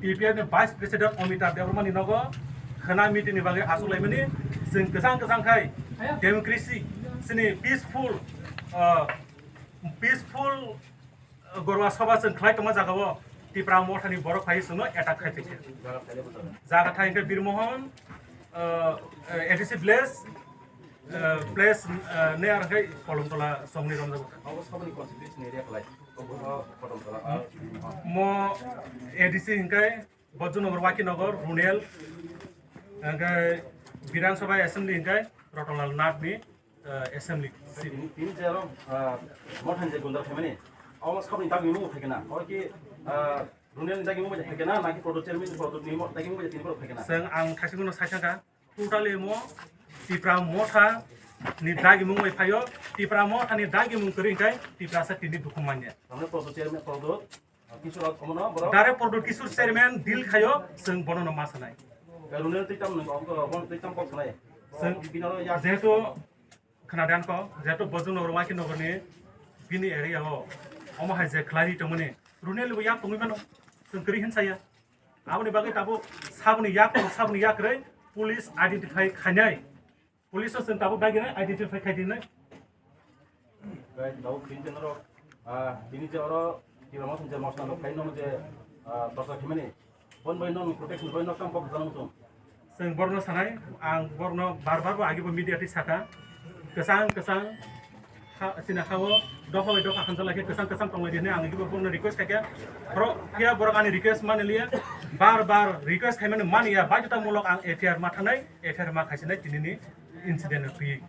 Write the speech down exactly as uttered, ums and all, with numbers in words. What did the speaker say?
T P F ni Vice President Amitabh Debbarma ni nogo khwna meeting ni bagwi achuk laimani. Chwng kwchang kwchang khai democracy, chini peaceful, uh, peaceful, uh, Gorwa Sabha chwng khlai tongma jagao Tipra Mothani borok phai chwngno attack khai tongkha. Jaga thai khe Birmohon, uh, A D C village, uh, place, uh, ne ar khai Kolomtola songni romjago. Abo saboni constituency ni area khlai. Abo Kolomtola, ah, mo A D C hingkai Bojjunogor, Wakinagar, Runel, hingkai Bidhan Sabha Assembly hingkai Rotonlal Nath ni, uh, Assembly. Tini, tini je aro, ah, Mothani je gundar khaimani, abo saboni dagimung phaikhe na? Abo ki, ah, Runel ni dagimung bai phaikhe na, naki Prodo chairman, Prodo ni mo-, dagimung bai tini borok phaikhe na? Chwng ang thaisingno saisaka, totally mo Tipra Motha ni dagimung bai phaio. Tipra Motha ni dagimung kwrwi hingkai Tiprasa tini dukhu manya. Tamni Prodo chairman, Prodo, ah, Kishore omono borok? Direct Prodo Kishore chairman deal khaio, chwng bono no ma sanai. Runel twi tam nung, omo twi tam kok sanai? Chwng binaro yak jehetu khwnadan ko, jehetu Bojjunogor, Wakinagar ni bini area o, omo hai je khlai tongmani, Runel bo yak tongwi mano, chwng kwrwi hinsaya. Aboni bagwi tabuk saboni yak, saboni yak kwrwi police identify khainai. Police o chwng tabuk dagina identify khai dinai. Gai tabuk tini je norok, ah, tini je oro Tipra Motha je mosna rok khai nono je, ah, torsa khimani. Bon bai nono protection bai nok tam kok jang muchung. Chwng borno sanai, ang borno bar bar bo agi bo media twi saka. Kwchang kwchang ha, chini ha-o dopha bai dopha hamjak lai khe kwchang kwchang tong lai di hwnwi ang agi bo borno request khai khe. Bro, phiya borok ani request mani liya, bar bar request khai mani mani ya, baidhota mulok ang F I R ma thanai, F I R ma khai sinai tini ni incident no twi.